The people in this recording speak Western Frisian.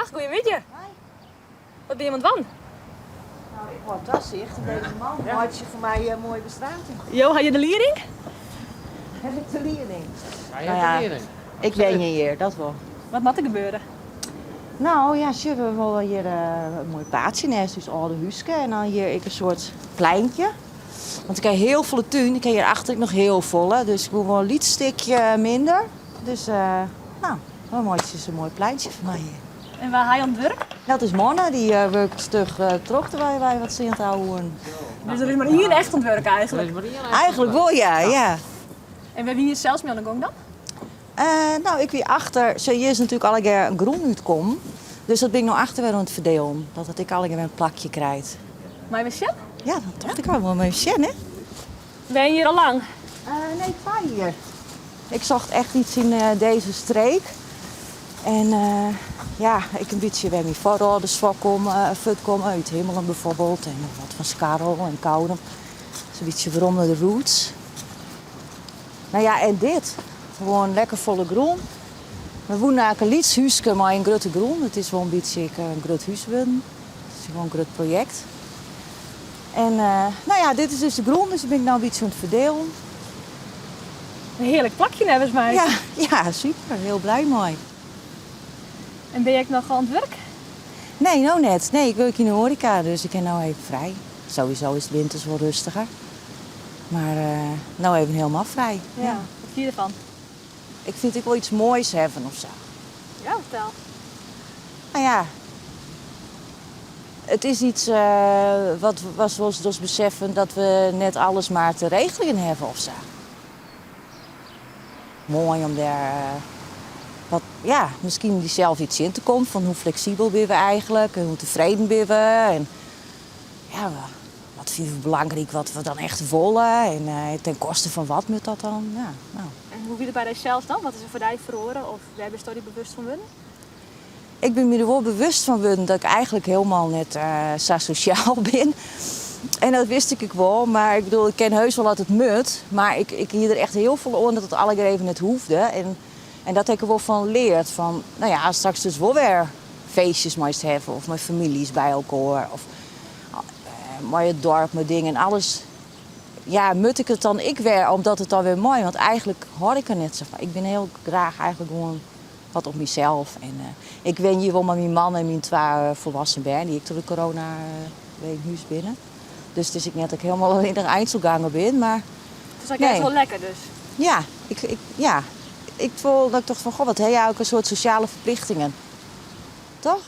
Dag, goeiemiddei. Wat binne jim oan it dwaan? Nou, ik hâld tasicht en deze man meitsje foar my in moaie bestrating. Jo ha hjir de lieding? Haw ik de lieding? Hy Nou hat ja, de lieding. ik wenje hjir, dat wol. Wat moat der gebeure? Nou ja, sjoch, we wolle hjir in moai paadsje neist ús âlde húske en dan hjir ek in soart pleintje. Want ik ha hiel folle tún, ik ha hjir achter ek noch hiel folle, dus ik woe wol in lyts stikje minder. Dus nou, dan meitsje se in moai pleintsje foar my hjir. En wa ha je oan it wurk? Dat is Monne, dy wurket stug troch terwyl wy wat stean te ouwehoeren. Dus der is mar ien echt oan it wurk eigentlik? Eigentlik wol, ja, ja. En wêr wie je sels mei oan de gong dan? No, ik wie achter, sjoch, hjir is natuerlik allegear in grûn útkommen. Dus dat bin ik no achter wer oan it ferdielen, dat it ek allegear wer in plakje krijt. Meie we sjen? Ja, dat tocht ik al, wol even sjen, hè. Wenje hjir al lang? Nee, 2 jier. Ik socht echt iets yn dizze streek. En ja, ek in bytsje wêr myn foarâlders fuortkomme, út Himmelum bijvoorbeeld. En wat fan Skarl en Koudum. Dus in bytsje werom nei de roots. Nou ja, en dit. Gewoan lekker folle grûn. We woenen eigentlik in lyts húske mei in grutte grûn. It is wol in bytsje ek in grut hús wurden. It is gewoan in grut projekt. En nou ja, dit is dus de grûn, dus dêr bin ik no in bytsje oan it ferdielen. In hearlik plakje neffens my. Ja, ja, super. Hiel blij mei. En bin je ek noch oan it wurk? Nee, no net. Nee, ik wurkje yn de hoareka, dus ik ha no even frij. Sowieso is it winters wol rêstiger. Mar no even hielendal frij. Ja, wat fyn je derfan? Ik fyn it ek wol iets moais hawwen of sa. Ja, fertel. Nou ja, it is iets wat we ons dus beseffen dat we net alles mar te regeljen hawwe of sa. Moai om dêr wat, ja, miskien dysels iets tsjin te kommen fan hoe fleksibel binne we eigentlik en hoe tefreden binne we en ja, wat fine we belangryk, wat we dan echt wolle en ten koste fan wat moat dat dan? Ja, nou. En hoe wie it by dysels dan? Wat is der foar dy feroare of wêr bisto dy bewust fan wurden? Ik bin my der wol bewust fan wurden dat ik eigentlik hielendal net sa sosjaal bin. En dat wist ik ek wol, mar ik bedoel, ik kin heus wol at it moat, mar ik, ik hie der echt hiel folle oan dat it allegear even net hoefde. En, en dat ha ik der wol fan leard, fan no ja, straks dus wol wer feestjes meist hawwe of mei famyljes by elkoar of mei it doarp, mei dingen, alles. Ja, moat ik it dan ek wer, omdat it dan wer mei, want eigentlik hâld ik der net sa fan. Ik bin hiel graach eigentlik gewoan wat op mysels. En ik wenje hjir wol mei myn man en myn twa folwoeksen bern, dy't ek troch de corona wer yn hûs binne. Dus it is ek net dat ik hielendal allinnich einzelganger bin, mar. It is eigentlik wol lekker dus. Ja, ik, ik, ja. Ik foel dat ik tocht fan, goh, wat ha je eigentlik in soart sosjale ferplichtingen. Toch?